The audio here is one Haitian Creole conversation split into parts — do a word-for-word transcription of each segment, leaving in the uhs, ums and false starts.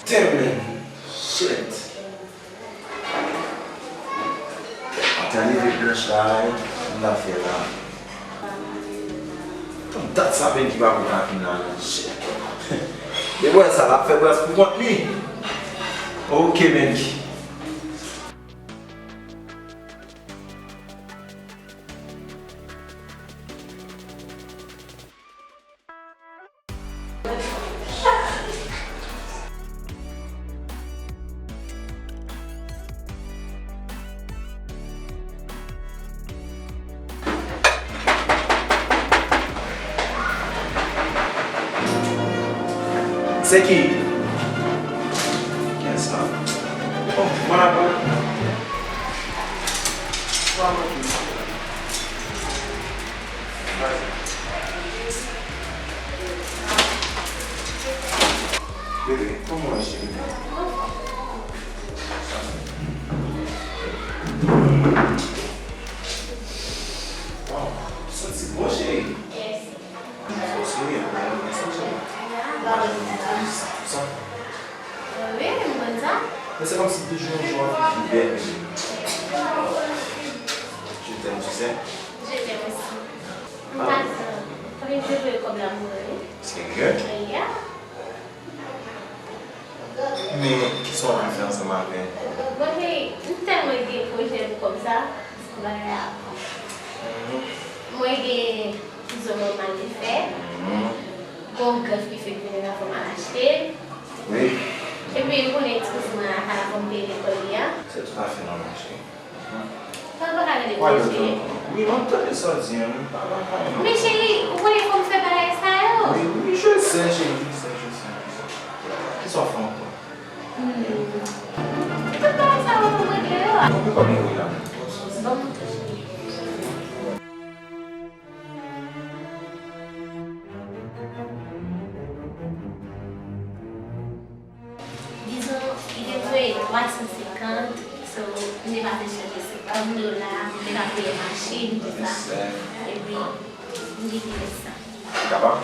Tèmen. Shit. Ata leve blanch la, wi. M ta fè la. Tout dat sa Benki pa pou kapin la, non. Shit. Depi w wè sa, l ap fè bras pou kont li. Ok, Benki. Se ki? Kiyès sa? Oh, mwen la pran. Bebe, kòman w ye, cheri? Wow, santi bon, cheri. Fò w serye, mwen renmen sa, cheri. Mwen renmen sa, tout sa. Wi, mwen sa. Men se kòmsi toujou yon jou ap vin pi bèl, bebe. Je t'aime, tu sais. Je t'aime aussi. M pa sa. Fòk m te voye kòb la pou mwen, wi. Serye? Yeah. Men, kisa w vle fè ansanm avè m? Bon, men, m tèlman gen pwojè pou kòb sa, bagay la. Mhm. Mwen gen Izo mwen mal te fè. Mhm. Gon grèf ki fèk vini la fò m al achte. Wi. Epi, ou konnen ti kouzen mwen la, pa la fò m peye lekòl li a. Se toutafè nòmal, cheri. Mwen pa ka rele w, cheri. Wi, mwen tande sa w di an, wi. Pa, pa, pa, non. Men cheri, ou konnen fò m fè bagay sa yo. Wi, wi, je sais, chérie, je sais, je sais, je sais. Kisa w fè ankò? Hmm. Tout bagay sa yo, fò m regle yo. Bon, men kòman w ye la? Bon, cheri. Dizon, li te voye twa san senkant, so, m te pase chèche senkant dola, m te ka peye machin, tout sa. Epi, m te kite sa. Ou kapab?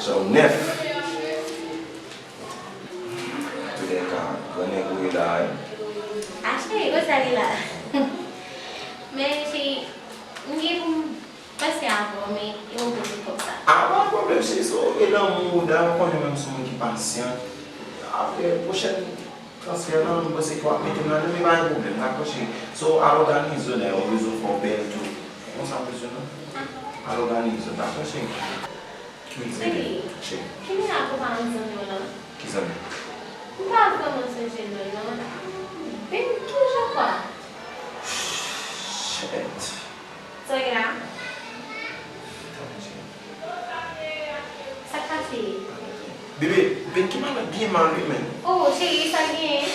Jan w nèf. Antoulèka, gran nèg ou ye la, wi. A, cheri, konsa li la. Men, cheri, m gen pou m Mèsi ankò, men yo poze kòb sa. A, pa pwoblèm, cheri, se w gen lanmou, dayè, ou konnen menm sou moun ki pasyan. Apre, pwochèn transfè lan, m panse ke w ap mete m ladan, men pa gen pwoblèm, dakò, cheri. So, al òganize w, dayè, ou bezwen fè w bèl tou. Konsa, m bezwen, non? Al òganize w, dakò, cheri? Wi, cheri. Cheri. Kounya ou pa yon zanmi w lan? Ki zanmi? M pa vrèman sonje non l non. Benki, je crois. Shit. Sa w gen la? Sa k pase? Bebe, Benki malad byen mal wi, menn. Oh, cheri, sa l genyen?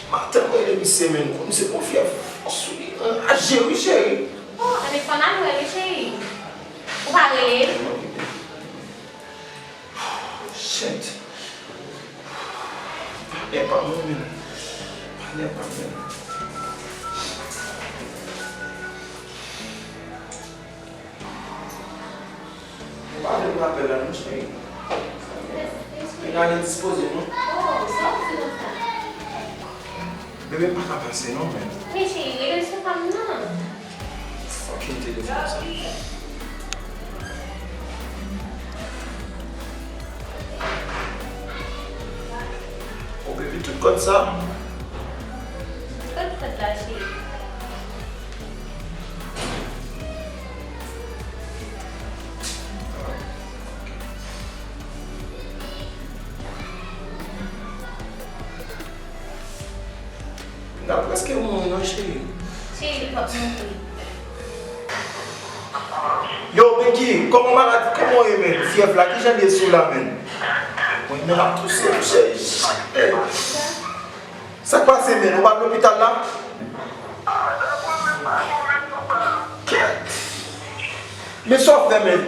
Maten mwen rele misye, menn, misye gon fyèv fò sou li, an raje wi, cheri. Oh, anben fò n al wè l wi, cheri. Ou pa rele l? Shit. Panè pa mwen menm. Panè pa mwen. Ou pa vle pran apèl la non, cheri. Vin ale dispoze non. Oh, sa w di konsa? Bebe, m pa ka pase non, men. Men cheri, rele sou pa m nan. Fucking telefòn sa. Oh, bebe, tout kòd sa? Kot kòd la, cheri? M ta prèske mouri non, cheri. Cheri, li p ap mouri. Yo, Benki, kòman w malad? Kòman w ye, menn? Fyèv la, kijan l ye sou la, menn? Mwen menm ap touse, wi, cheri. Sa k pase, menn? Ou pa al lopital la? Kèt! Men sa w fè, menn?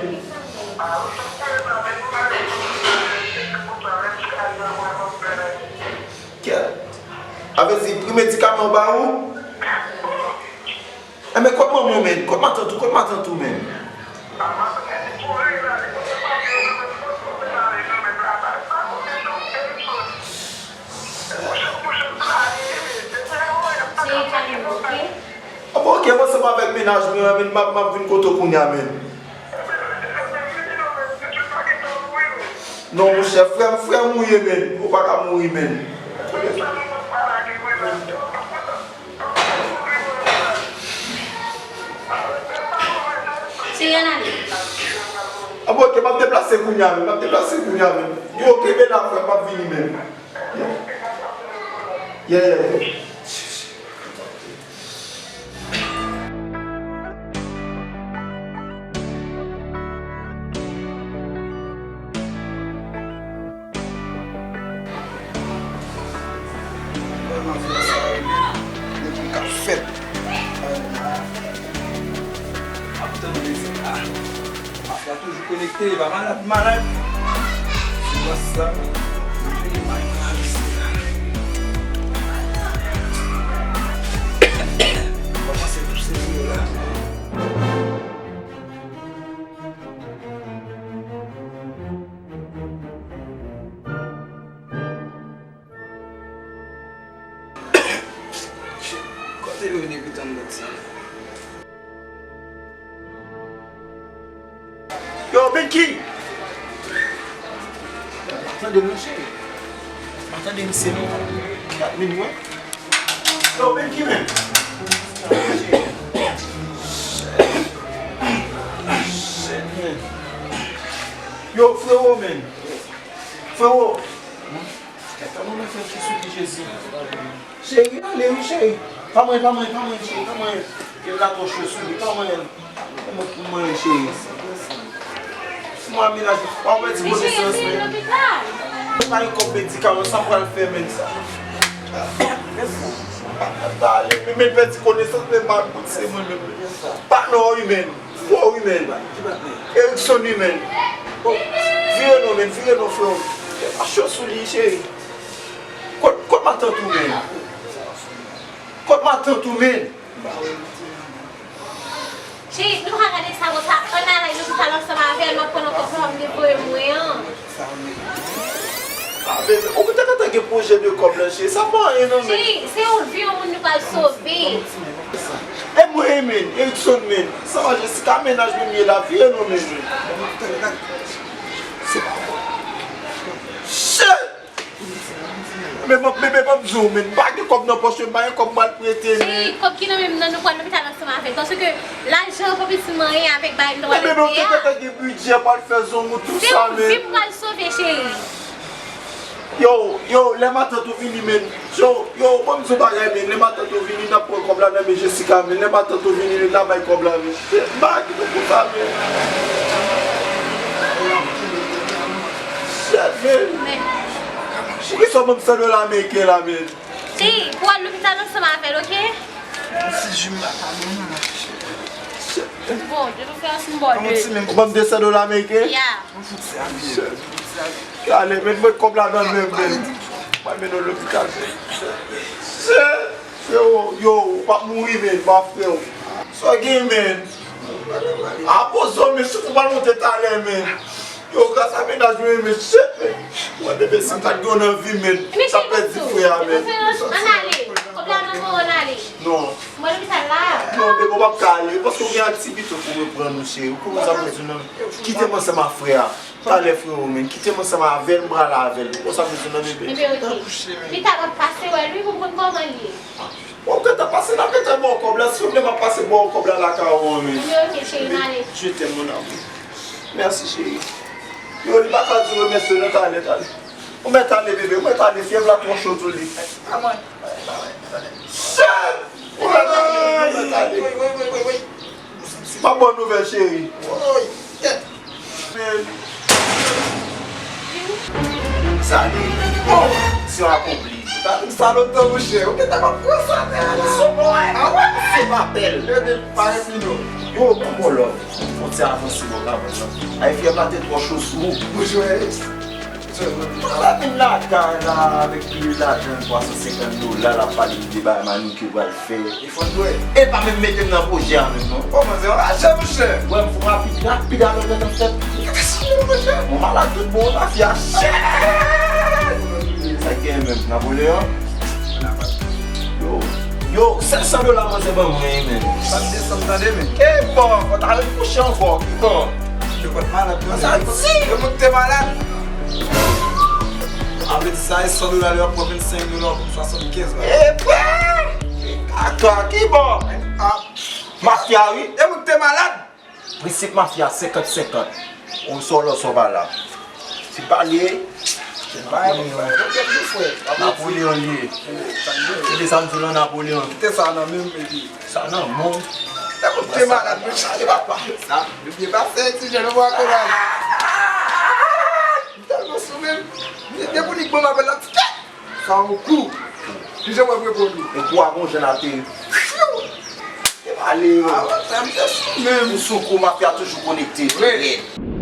Kèt! A vle di, pri medikaman yo ba ou? Enben, kot manman w, menn? Kot matant ou? Kot matant ou, menn? Ap oke, m ansanm avèk mennaj mwen an, men m ap, m ap vin kote w kounye a, men. Non, monchè, frè m, frè m ou ye, men. Ou pa ka mouri, men. Ap oke, m ap deplase kounye a, men. M ap deplase kounye a, men. Yo, kenbe la, frè m, m ap vini, men. Yeah, yeah. Kòman fè sa, yo? Yo ki ka fèt. Ap tann mizik la. Mafya toujou konekte, li pa malad, malad. Se pa sa. Kòmanse touse pou yo la. Kote yo depi tann lòt sa? Yo, Benki! Pa tande m non, cheri. Pa tande misye non. Gad men mwen. Yo, Benki, men. Shit, man. Yo, frewo, men. Frewo. Kèt, nou fè ki sou ki Jezi. Cheri, ale wi, cheri. Pa manyen, pa manyen, pa manyen, cheri, pa manyen. Gen la twò cho sou li, pa manyen. Mwen, mwen, cheri. Mwen, mennaj, w ap pèdi konesans, men. Mwen pa gen kòb medikaman, sa m pral fè, men, sa. Ale, men, men pèdi konesans, men pa kout se mwen, men. Pa non, wi, men. Fò wi, men. Erickson wi, men. Bon, vire non, men, vire non, frè. Pa cho sou li, cheri. Kot, kot matant ou, men? Kot matant ou, men? Cheri, nou pa gade sa konsa. Ann ale lopital ansanm avè l, m ap pran nan kòb sa w te voye mwen an. Ah, bebe, ou te gentan gen pwojè de kòb la, cheri. Sa pa anyen, non, men. Cheri, se yon vi yon moun nou pral sove. E mwen, men, Erickson, men. Sa va, Jessica, mennaj mwen ye la, vire non, men. Se pa bon. Shit! Men, men, men, men, ban m di w, men, m pa gen kòb nan pòch mwen, m pa gen kòb m pral prete, men. Cheri, kòb ki nan men m nan, nou pral lopital ansanm avè l. Paske lajan an pa plis manyen avèk bagay m ta pral peye a. Men, men, ou te gentan gen bidjè pral fè zong ou tou sa, men. Se yon vi m pral sove, cheri. Yo, yo, lè matant ou vini, men. Yo, yo, ban m di w bagay, men. Lè matant ou vini, n ap pran kòb la nan men Jessica, men. Lè matant ou vini, li ta bay kòb la, men. M pa kite w konsa, men. Shit, men. Men. Poukisa w ban m san dola ameriken la, men? Cheri, pou w al lopital ansanm avè l, oke? Yon ti ji m la pa bon non, ma cheri. Bon, de tout fason, m ba w de. Ou ban m de san dola ameriken? Ya. Mwen fout sèvi. Mwen fout sèvi. Ale, met mwen kòb la nan men m, men. Mwen mennen w lopital, men. Shit! Freo, yo, ou p ap mouri, men, ba freo. Sa w gen, men? Apoze w, men, si w pa monte talè, men. Yo, gras a mennaj mwen, men, shit, men. Mwen, bebe, si m pa t gen w nan vi m, men, m t ap pèdi frè a, men. Ann ale. Kòb la nan men w, ann ale. Non. Mwen lopital la. Non, bebe, w p ap ka ale, paske w gen aktivite pou reprann ou, cheri. Ou konprann sa m vle di w, non? Kite m ansanm ak frè a. Talè, freo, men. Kite m ansanm avè l, m prale avè l. Ou konprann sa m vle di w, non, bebe? Bebe, oke. Pita w ap pase wè l, wi, pou m konn kòman l ye. Ou gentan pase, n ap gentan ba w kòb la. Si w vle, m ap pase ba w kòb la lakay ou an, men. Bebe, oke, cheri, m ale. Je t'aime, mon amour. Mèsi, cheri. Yo, li pa ka di remèsye non, talè, talè. Ou mèt ale, bebe, ou mèt ale, fyèv la twò cho tou li. Shit! Ou mèt ale, ou mèt ale. M ap ba w nouvèl, cheri. Sa li. Bon, misyon akonpli. Sa, sa lontan, monchè. Ou gentan ap pran sa, tè a la. Sou mwen. Ah ouais? Se pa bèl. Yo, bon, bon, love. Fon ti avanse bò kabann nan. Ay, fyèv la te twò cho sou ou. Bonjou, Alex. Papa vin lakay la avèk pil lajan, twa san senkant dola, l ap pale de bagay manikir pral fè. E fò n dwe. E pa menm mete m nan pwojè a menm non. Kòman se yon lajan, monchè? Wè m fè rapid, rapid alò gentan fèt. Yon malad tout bon, mafya. Sa k genyen menm, Napoleon? Yo, Yo, sèt san dola manzè ban mwen, men. Sa desann tande, men. E bon, fò ta al kouche ankò, ki bon. Yo konn malad, yo. Sa di. Yo moun te malad. Avle di sa, e san dola, yo pran vennsenk dola pou swasannkenz la. E bè! Atò, ki bon? A, mafya, wi. E moun te malad. Prensip mafya senkant senkant. Ou sòlò sòvala. Se pa li ye. Napoleon. Napoleon li ye. Kite sa m di w lan, Napoleon. Kite sa nan men m, epi. Sa nan men w. Te koute malad, mesye. Ale papa. Sa, mesye, pa fè ti jèn, ou pa konn. M tèlman sou menm. Mesye, depi w nik bon, m apèl la. Sa yon kou. Ki jan w ap reponn ou? E kou a gon jan ateri. Fyou! Te pale yo. A, wè, sa, m te sou menm. Ou sou kou, mafya toujou konekte. Wi. Rèd.